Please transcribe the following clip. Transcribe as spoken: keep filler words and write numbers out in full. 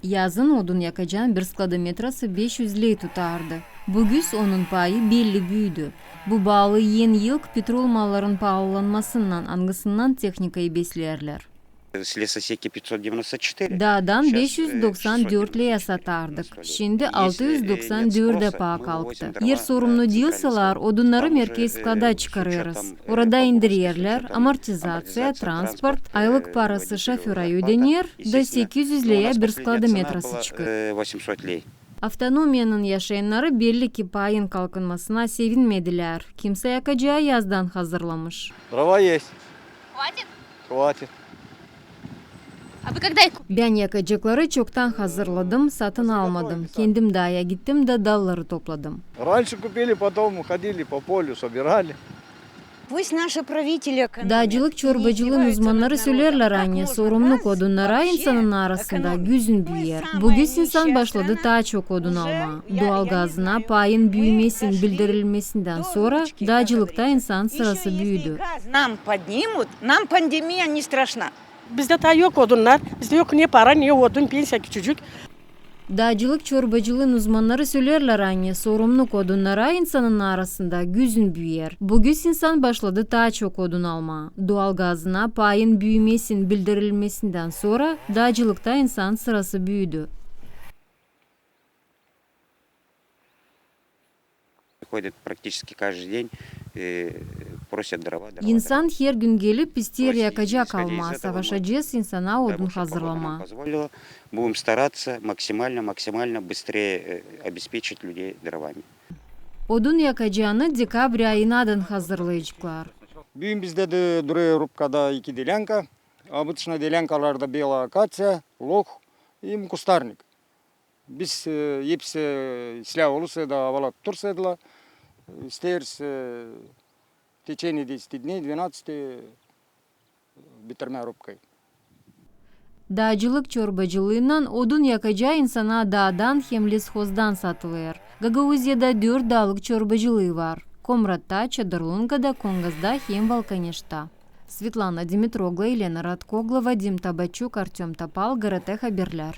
Yazın odun yakacaan bir skladometrası beş üz ley tutardı. Büün onun payı belli büüdü. Bu baalı en ilk petrol malların paalılanmasından, angısından tehnikayı besleerlär. С лесосеки пятьсот девяносто четыре. Daadan beş üz doksan dört leyä satardık. Şindi altı üz doksan dördä paa kalktı. Eer sorumnu diilseler, odunnarı merkez sklada çıkarêrız. Orada indirerlär, amortizaţiya, transport, aylık parası şoföra ödener, da sekiz üz leyä bir skladometrası çıkêr. Avtonomiyanın yaşayannarı belli ki payın kalkınmasına sevinmedilär. Kimsä yakacaa yazdan hazırlamış. Дрова есть. Хватит? Хватит. А вы когда их купили? Bän yakacakları çoktan hazırladım, satın almadım. Kendim daaya gittim da dalları topladım. Раньше купили, потом ходили по полю, собирали. Daacılık çorbacılıın uzmannarı söleerlär, ani sorumnuluk odunnara insanın arasında gözün büüyer. Büün insan başladı taa çok odun almaa. Doğal gazına payın büümesin bildirilmesindän sora daacılıkta insan sırası büüdü. Нам поднимут, нам пандемия не страшна. Bizdä taa yok odunnar, bizdä yok ne para, ne odun, pensiya küçücük. Daacılık çorbacılıın uzmannarı söleerlär, ani sorumnuluk odunnara insanın arasında gözün büüyer. Büün insan başladı taa çok odun almaa. Doğal gazına payın büümesin bildirilmesindän sora daacılıkta insan sırası büüdü. Приходят практически каждый день, просят дрова, дрова. İnsan her gün gelip isteer yakacak almaa, savaşacez insana odun hazırlamaa. Будем стараться максимально, максимально быстрее обеспечить людей дровами. Odun yakacaanı dekabr ayınadan hazırlayaceklar. Büün bizdä dä durêr rubkada iki delânka. Обычно delânkalarda bela akaţiya, loh и кустарник. Biz, e, hepsi islää olursa da, avalar tutursa da, isteeriz, e, в течение десяти дней, двенадцати bitirmää rubkayı. Daacılık çorbacılıınnan odun yakacaa insana daadan hem leshozdan satılêr. Gagauziyada dört daalık çorbacılıı var: Komratta, Çadırlungada, Kongazda hem Valkaneşta. Svetlana Dimitroglu, Elena Radkoglu, Vadim Tabaçuk, Artöm Topal, GRT Haberlär.